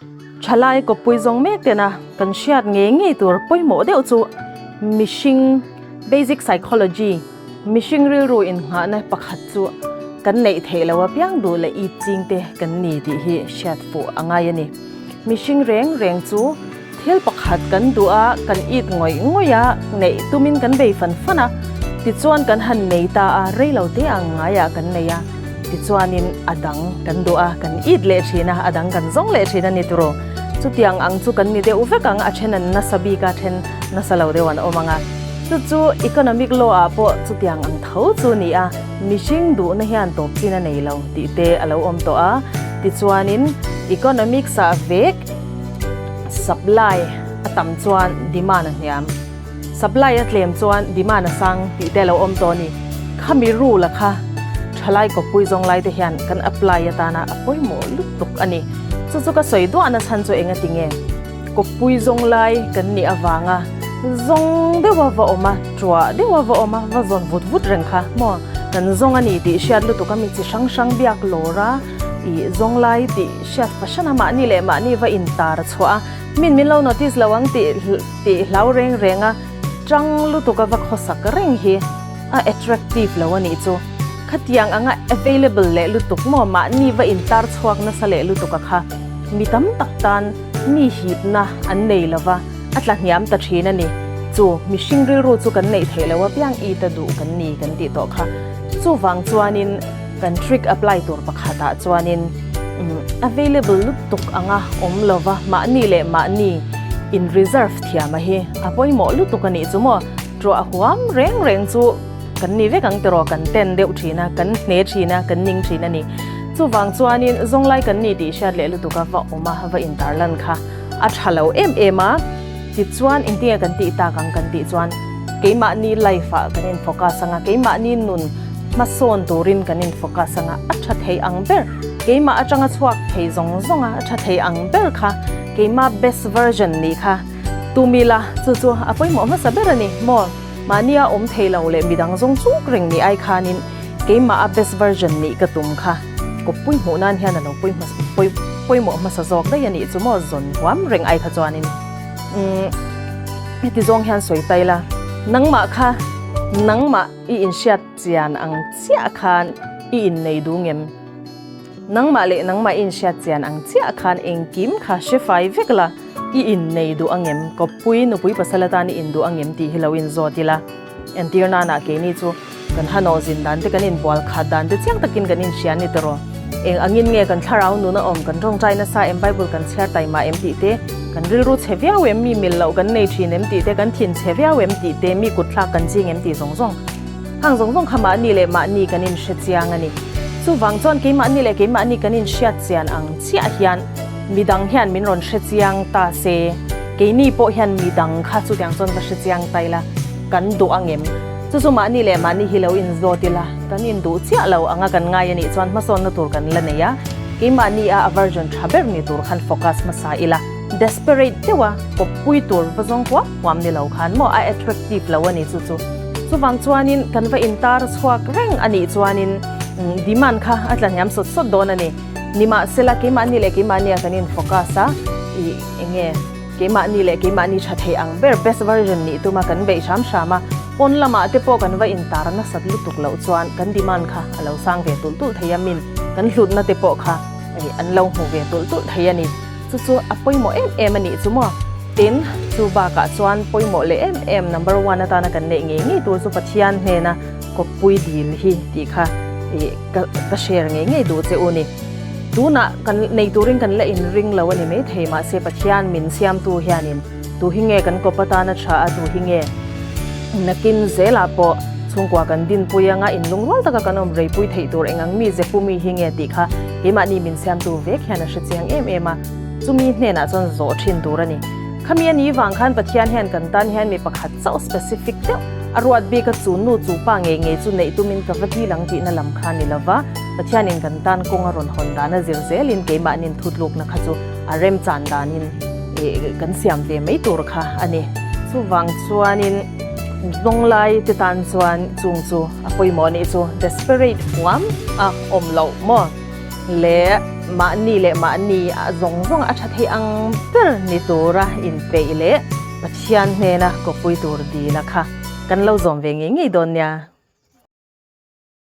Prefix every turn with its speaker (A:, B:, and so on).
A: Thalai kawppui zawng mek tena kan hriat ngei ngei tur pawimawh deuh chu mihring basic psychology, mihring rilru innghahna pakhat chu kan neih theih loh apiang duh leh it ching te kan ni tih hi hriat fuh a ngai a ni. Mihring reng reng chu thil pakhat kan duh a, kan it ngawih ngawih a, neih tumin kan bei fan fan a, tichuan kan han nei ta a, rei lo te ang ngaiah kan nei a. Tichuanin a dang kan duh a, kan it leh thin a, a dang kan zawng leh thin a ni turu. Chutiang ang chu kan ni deuh vek ang, a then an nasa bik a, then nasa lo deuh an awm ang a. Chu chu economic law ah pawh chutiang ang tho chu ni a, mihring duhna hian tawp chin a nei lo tih te a lo awm tawh a. Tichuanin economics ah vek supply a tam chuan demand a hniam. Supply a tlem chuan demand a sang tih te a lo awm tawh a ni. Khami rule a kha thalai kawppui zawng lai te hian kan apply atana a pawimawh lutuk a ni. Chu chu ka sawi duahna chhan chu eng a ti nge? Kawppui zawng lai kan nih avanga zawng deuha va awm a, tuah deuha va awm a, va zawn vut vut reng kha maw? Kan zawng a ni tih hriat lutuk a mi chi hrang hrang biak lawr a, ih zawng lai tih hriat fahran a mahni leh mahni va intar chhuah a, Min min lo notice lo ang tih tih hlau reng reng a, tang lutuk a va khawsak reng hi a attractive lo a nih chu. Khatiang anga available leh lutuk maw mahni va intar chhuak nasa leh lutuk a kha mi tam tak tan mi hipna an nei lo va, a tla hniam ta thin a ni. Chu mihring rilru chu kan neih theih lo apiang i ta duh kan ni kan tih tawh kha. Chuvang chuanin kan trick apply tur pakhatah chuanin available lutuk anga awm lova mahni leh mahni in reserve thiam a hi a pawimawh lutuk a nih chu maw tuah huam reng reng chu kan ni vek ang tiraw kan ten deuh thin a kan hne thin a kan ning thin a ni chuvang chuanin zawnglai kan ni tih hriat leh lutuk a va awm a va intarlan kha a tha lo em em a tichuan engtinge kan tih tak ang kan tih chuan keimahni life ah kan in focus anga keimahni nun hmasawn turin kan in focus anga a tha thei ang ber keimah atanga chhuak thei zawng zawng a a tha thei ang ber kha keimah best version nih kha tumila chu chu a pawimawh hmasa ber a ni maw mahnia awm thei lo leh midang zawng chuk reng nih ai khanin keimah a best version nih ka tum kha kawppui hmuh nan hian a lo pawimawh hmasa zawk daih a nih chu maw zawn huam reng ai kha chuanin umm heti zawng hian sawi ta ila nangmah kha nangmah i inhriat chian ang chiah khan i innei duh ngem? Nangmah leh nangmah i inhriat chian ang chiah khan engkim kha hre fai vek la, i innei duh angem? Kawppui nupui pasal atan i induh angem tih hi lo inzawt ila. Entir nana keini chu kan hanawh zin dan te kan inbual khat dan te chiang takin kan inhria ni tawh. Eng angin nge kan thlarau nuna awm kan tawngtai nasa em Bible kan chhiar taima em tih te, kan rilru chhe viau em mi mil loh kan nei thin em tih te, kan thin chhe viau em tih te, mi kut thlak kan ching em tih zawng zawng. Hang zawng zawng kha mahni leh mahni kan inhre chiang a ni. Chuvang chuan keimahni leh keimahni kan inhriat chian ang chiah hian midang hian min rawn hre chiang ta se, keini pawh hian midang kha chutiang chuan va hre chiang ta ila kan duh angem? Chu chu mahni leh mahni hi lo inzawt ila kan induh chiah lo anga kan ngai a nih chuan hmasawnna tur kan la nei a, keimahni a a version tha ber ni tur khan focus hmasa ila, desperate deuha kawppui tur va zawng huam huam ni lo khan maw a attractive lo a ni chu chu. Chuvang chuanin kan va intar chhuak reng a nih chuanin demand kha a tla hniam sawt sawt dawn a ni. Nimahsela keimahni leh keimahnia kan in focus a, ih eng nge keimahni leh keimahni tha thei ang ber best version nih tuma kan beih hram hram a, pawn lamah te pawh kan va intar nasat lutuk loh chuan kan demand kha a lo sang ve tulh tulh thei a, min kan hlutna te pawh kha an lo hmu ve tulh tulh thei a ni. Chu chu a pawimawh em em a nih chu maw? Tin, chu bakah chuan pawimawh leh em em number one atana kan neih ngei ngei tur chu Pathian hnena kawppui dil hi tih kha ih ka ka share ngei ngei duh che u ni. Tunah kan nei turin kan la inring lo a ni maithei mahse Pathian min siamtu hianin tu hi nge kan kawp atana tha a tu hi nge nakin zelah pawh chhungkua kan dinpui anga inlungrual taka kan awm reipui theih tur eng ang mi ze pu mi hi nge tih kha keimahni min siamtu vek hian a hre chiang em em a, chumi hnenah chuan zawh thin tur a ni. Khami a ni vang khan Pathian hian kan tan hian mi pakhat chauh specific deuh a ruat bik a chu nu chu pa ngei ngei chu neih tumin ka va dil ang tihna lam kha ni lova, Pathianin kan tan kawng a rawn hawn dan a zir zelin keimahnin thutlukna kha chu a remchan danin kan siam ve mai tur kha a ni. Chuvang chuanin zawnglai te tan chuan chung chu a pawimawh nih chu desperate huam a awm loh maw le. Mahni leh mahni a zawng zawng a tha thei ang ber ni tura inpeih leh Pathian hnena kawppui tur dila kha kan lo zawm ve ngei ngei dawn nia.